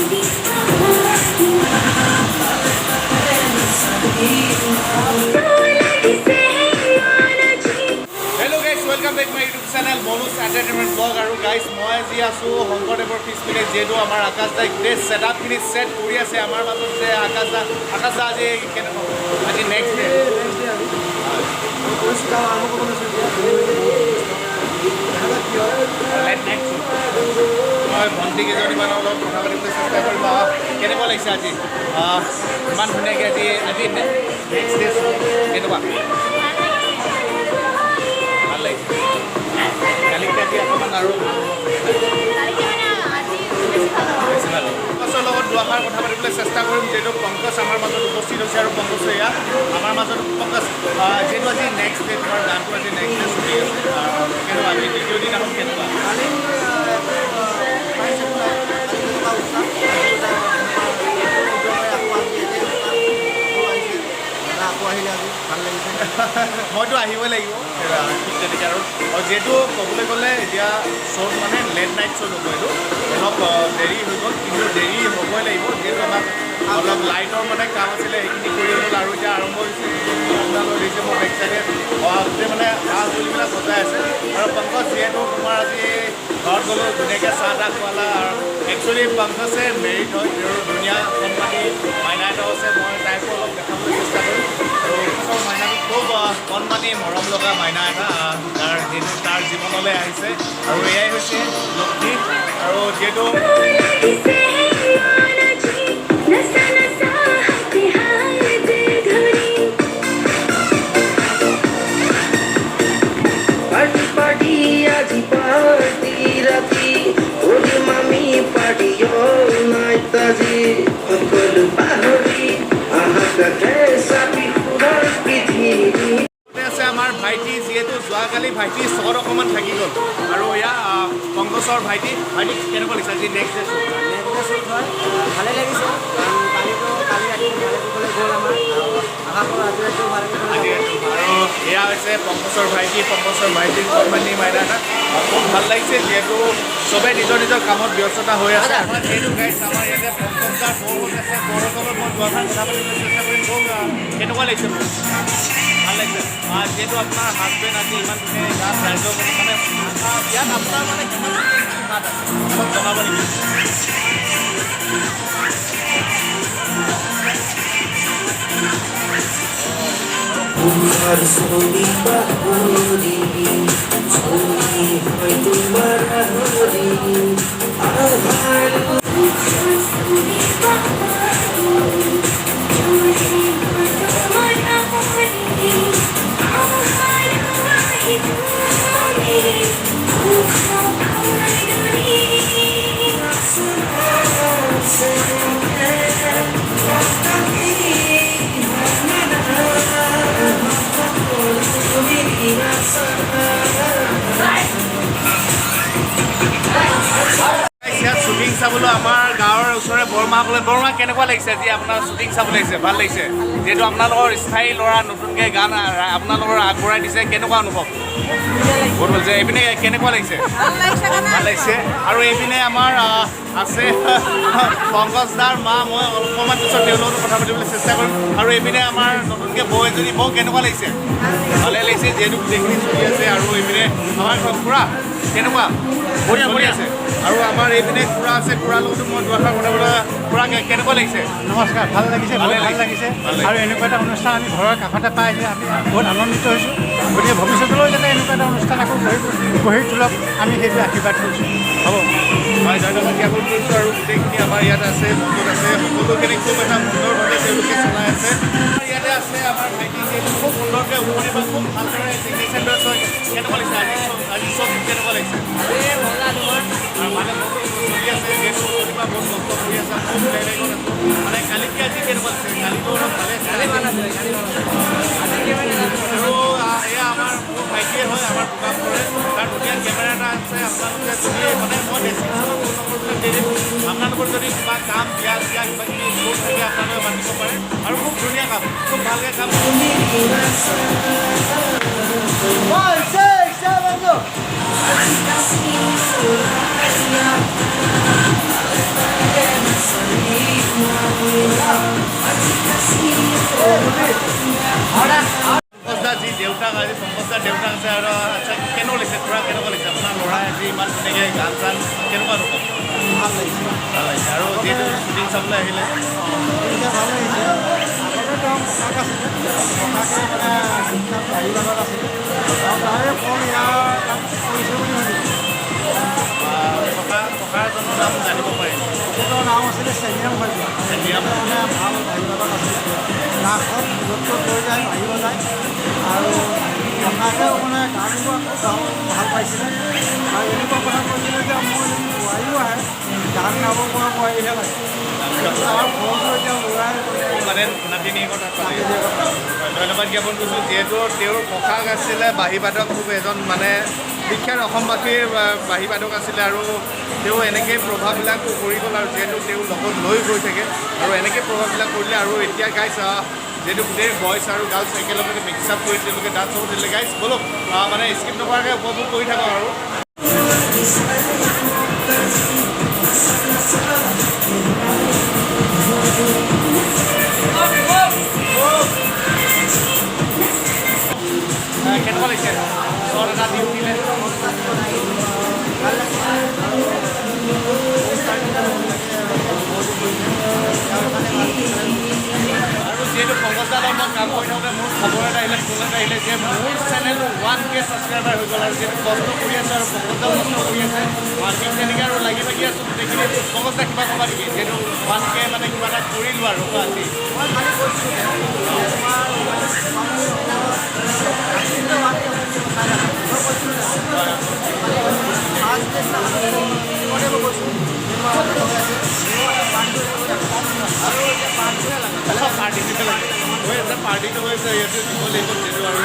Hello guys, welcome back my YouTube channel Manoj entertainment blog. আৰু guys, মই আজি আছোঁ শংকৰদেৱৰ পিছপিনে, যিহেতু আমাৰ আকাশ দাই গোটেই ছেটআপখিনি ছেট কৰি আছে। আমাৰ মাজত যে আকাশ দা। আকাশ দা, আজি কেনেকুৱা, আজি নেক্সট ডে? নেক্সট ডে আমি কৰিছোঁ, কাম আৰম্ভ কৰিব লৈছোঁ এতিয়া। দেখা যাক কি হয়। Late night. মই ভণ্টি কেইজনীমানৰ লগত কথা পাতিবলৈ চেষ্টা কৰিম। কেনেকুৱা লাগিছে আজি? ইমান ধুনীয়াকৈ আজি নেক্সট ডে, কেনেকুৱা? ভাল লাগিছে। কালিতকৈ আজি অকণমান আৰু বেছি ভাল লাগিব। পংকজৰ লগত দুআষাৰ কথা পাতিবলৈ চেষ্টা কৰিম, যিহেতু পংকজ আমাৰ মাজত উপস্থিত হৈছে। আৰু পংকজ এয়া আমাৰ মাজত। পংকজ, যিহেতু আজি নেক্সট ডে, তোমাৰ গানটো আজি নেক্সট ডে শ্বুটিং আছে, কেনেকুৱা আজি দ্বিতীয় দিনাখন কেনেকুৱা? কালি পাইছে, একো নাই। কালি যেনেকুৱা উৎসাহ, আজি এটা তেনেকুৱা উদ্যমেৰে আকৌ আজি একে উৎসাহ আকৌ আহিছে। দাদা আকৌ আহিলে, আজি ভাল লাগিছে। মইতো আহিবই লাগিব। ঠিক তেনেকৈ আৰু আৰু যিহেতু ক'বলৈ গ'লে এতিয়া শ্ব'ত মানে লেট নাইট শ্ব'ত হ'ব, এইটো অলপ দেৰি হৈ গ'ল, কিন্তু দেৰি হ'বই লাগিব, যিহেতু আমাক অলপ লাইটৰ মানে কাম আছিলে, সেইখিনি কৰি হ'ল আৰু এতিয়া আৰম্ভ হৈছে। আপোনালোক দেখিছে মোৰ বেক চাইডে গোটেই মানে সা সঁজুলিবিলাক সজাই আছে। আৰু পংকজ, যিহেতু তোমাৰ আজি ঘৰত গ'লোঁ, ধুনীয়াকৈ চাহ তাহ খোৱালা। আৰু একচুৱেলি পংকজে মেৰিড হয়, তেওঁৰ ধুনীয়া কণমানি মাইনা এটাও আছে। মই তাইকো অলপ দেখাবলৈ চেষ্টা কৰিম। আৰু পংকজৰ মাইনাটো খুব কণমানি মৰম লগা মাইনা এটা, তাৰ যিহেতু তাৰ জীৱনলৈ আহিছে আৰু এয়াই হৈছে লক্ষ্মী। আৰু যিহেতু নচা নচা হাতে হাত ধৰি। পাৰ্টি পাৰ্টি আজি পাৰ্টি, ৰাতি কৰিম আমি পাৰ্টি অল নাইট। আজি সকলো পাহৰি আহা কাষে চাপি সুৰৰ পৃথিৱী। ইয়াতে আছে আমাৰ ভাইটি। যিহেতু যোৱাকালি ভাইটি চহৰত অকণমান থাকি গ'ল। আৰু এয়া পংকজৰ ভাইটি। ভাইটি, কেনেকুৱা লাগিছে আজি next day? Next day shoot হয়, ভালে লাগিছে, কাৰণ কালিতো কালি ৰাতি ভালে কুশলে গ'ল আমাৰ আৰু আশা কৰোঁ আজি ৰাতিও ভালে কুশলে আজি যাব। আৰু এয়া হৈছে পংকজৰ ভাইটি, পংকজৰ ভাইটিৰ কণমানি মাইনা এটা। খুব ভাল লাগিছে, যিহেতু চবেই নিজৰ নিজৰ কামত ব্যস্ততা হৈ আছে। আমাৰ যিহেতু গাইছ, আমাৰ ইয়াতে পংকজ দাৰ বৌহঁত আছে। বৌহঁতৰ লগত মই দুআষাৰ কথা পাতিবলৈ চেষ্টা কৰিম। বৌ, কেনেকুৱা লাগিছে? বৌ, ভাল লাগিছে। যিহেতু আপোনাৰ হাজবেণ্ড আজি ইমান ধুনীয়া গান ৰাইজৰ মানে ইয়াত আপোনাৰ মানে কিমানখিনি হাত আছে, অলপ জনাব নেকি? তোমাৰ ছবি পাহৰি ছবি হয় তোমাৰ আহৰি আধাৰ। ছবি পাহৰি তোমাৰ আহৰি আহি তুমি সুখৰ দৰি। ইয়াত শ্বুটিং চাবলৈ আমাৰ গাঁৱৰ ওচৰৰে বৰমাসকলে। বৰমা, কেনেকুৱা লাগিছে আজি আপোনাৰ শ্বুটিং চাবলৈ আহিছে? ভাল লাগিছে। যিহেতু আপোনালোকৰ স্থায়ী ল'ৰা নতুনকৈ গান আপোনালোকৰ আগবঢ়াই দিছে, কেনেকুৱা অনুভৱ? বহুত ভাল লাগিছে। এইপিনে কেনেকুৱা লাগিছে? ভাল লাগিছে। আৰু এইপিনে আমাৰ আছে পংকজ দাৰ মা। মই অকণমান পিছত তেওঁৰ লগতো কথা পাতিবলৈ চেষ্টা কৰিম। আৰু এইপিনে আমাৰ নতুনকৈ বৌ এজনী। বৌ, কেনেকুৱা লাগিছে? ভালে লাগিছে, যিহেতু গোটেইখিনি চলি আছে। আৰু এইপিনে আমাৰ খুৰা, কেনেকুৱা? বঢ়িয়া, বঢ়িয়া আছে। আৰু আমাৰ এইপিনে খুৰা আছে, খুৰাৰ লগতো মই দুআষাৰ কথা পাতিবলৈ। খুৰা, কেনেকুৱা লাগিছে? নমস্কাৰ, ভাল লাগিছে। ভালে বহুত ভাল লাগিছে। লাগিছে। ভাল লাগিছে। আৰু এনেকুৱা এটা অনুষ্ঠান আমি ঘৰৰ কাষতে পাই যে আমি বহুত আনন্দিত হৈছোঁ। গতিকে ভৱিষ্যতলৈও যাতে এনেকুৱা এটা অনুষ্ঠান আকৌ গঢ়ি তোলক, আমি সেইটো আশীৰ্বাদ কৰিছোঁ। হ'ব, হয়, ধন্যবাদ জ্ঞাপন কৰিছোঁ। আৰু গোটেইখিনি আমাৰ ইয়াত আছে, মঞ্চত আছে, সকলোখিনি খুব এটা সুন্দৰভাৱে তেওঁলোকে চলাই আছে। আমাৰ ইয়াতে আছে আমাৰ ভাইটি, যিহেতু খুব সুন্দৰকৈ উমনি বা খুব ভালদৰে টেকনিচিয়ান হয়। কেনেকুৱা লাগিছে আজি? আজি চব কেনেকুৱা লাগিছে? আৰু মানে বহুত চলি আছে, যিহেতু ৰাতিপুৱা বহুত কষ্ট কৰি আছে, খুব বেলেগত আছোঁ। মানে কালিতকৈ আজি কেনেকুৱা লাগিছে? কালিতো অলপ ভালে আছে। আৰু এয়া আমাৰ মোৰ ভাইটিয়ে হয়, আমাৰ দোকান কৰে। তাৰ ধুনীয়া কেমেৰা এটা আছে। আপোনালোকে যদি মানে মই ডেছক্ৰিপশ্যনত ফোন নম্বৰবিলাক দি দিম। আপোনালোকৰ যদি কিবা কাম, বিয়া চিয়া কিবা কিবি শ্ব' থাকে, আপোনালোকে মাতিব পাৰে। আৰু খুব ধুনীয়া কাম, খুব ভালকৈ কাম। 5, 6, 7, go! গতিকে গান চান কেনেকুৱা অনুভৱ? ভাল লাগিছে। ভাল লাগিছে। আৰু যিহেতু শ্বুটিং চাবলৈ আহিলে? এতিয়া ভাল লাগিছে। আগতে তেওঁ ককাক আছিলে, ককাকে মানে বিখ্যাত বাঁহীবাদক আছিলে আৰু তাৰে ফল ইয়াৰ তাত কৰিছে বুলি শুনিছোঁ। ককাজনৰ নাম জানিব পাৰিম? তেখেতৰ নাম আছিলে চেনিৰাম শইকীয়া। চেনিৰাম। মানে ভাল বাঁহীবাদক আছিলে, ৰাসত য'ত ত'ত লৈ যায়, বাঁহী বজায়। আৰু ককাকেও মানে গান গোৱা খুব ভাল পাইছিলে আৰু এনেকুৱা কথা কৈছিলে যে মোৰ যদি বোৱাৰীও আহে, গান গাব পৰা বোৱাৰীহে লাগে। তাৰ ফলটো এতিয়া ল'ৰাই মানে নাতিনীয়েকৰ তাত পালে। ধন্যবাদ জ্ঞাপন কৰিছোঁ। যিহেতু তেওঁৰ ককাক আছিলে বাঁহীবাদক, খুব এজন মানে বিখ্যাত অসমবাসীৰ বাঁহীবাদক আছিলে আৰু তেওঁ এনেকেই প্ৰভাৱবিলাক কৰি গ'ল আৰু যিহেতু তেওঁ লগত লৈ গৈ থাকে আৰু এনেকৈ প্ৰভাৱবিলাক কৰিলে। আৰু এতিয়া গাইছ, যিহেতু গোটেই বইজ আৰু গাৰ্লছ একেলগে মিক্স আপ কৰি তেওঁলোকে ডান্স হ'ব দিলে। গাইছ, ব'লক, মানে স্কিপ নকৰাকৈ উপভোগ কৰি থাকক। আৰু কেনেকুৱা লাগিছে? শ্বট এটা দি উঠিলে। ভাল লাগিছে। আৰু যিহেতু পংকজ দাৰ লগত মই কাম কৰি থাকোঁতে মোৰ খবৰ এটা আহিলে, ফোন এটা আহিলে যে মোৰ চেনেলটো 1K subscriber হৈ গ'ল। আৰু যিহেতু কষ্ট কৰি আছোঁ আৰু পংকজ দাও কষ্ট কৰি আছে, ঠিক তেনেকৈ আৰু লাগি ভাগি আছোঁ গোটেইখিনি। পংকজ দা, কিবা ক'বা নেকি? যিহেতু 1K মানে কিবা এটা কৰিলোঁ আৰু আজি। মই খালি কৈছিলোঁ যে তোমাৰ মই কৈছিলোঁ, ফাৰ্ষ্ট মই কৈছোঁ হৈ আছে আৰু এতিয়া পাৰ্টিটোহে লাগে। পাৰ্টিটো লাগে, হৈ আছে, পাৰ্টিটো হৈ আছে, ইয়াতে দিব লাগিব যিহেতু আৰু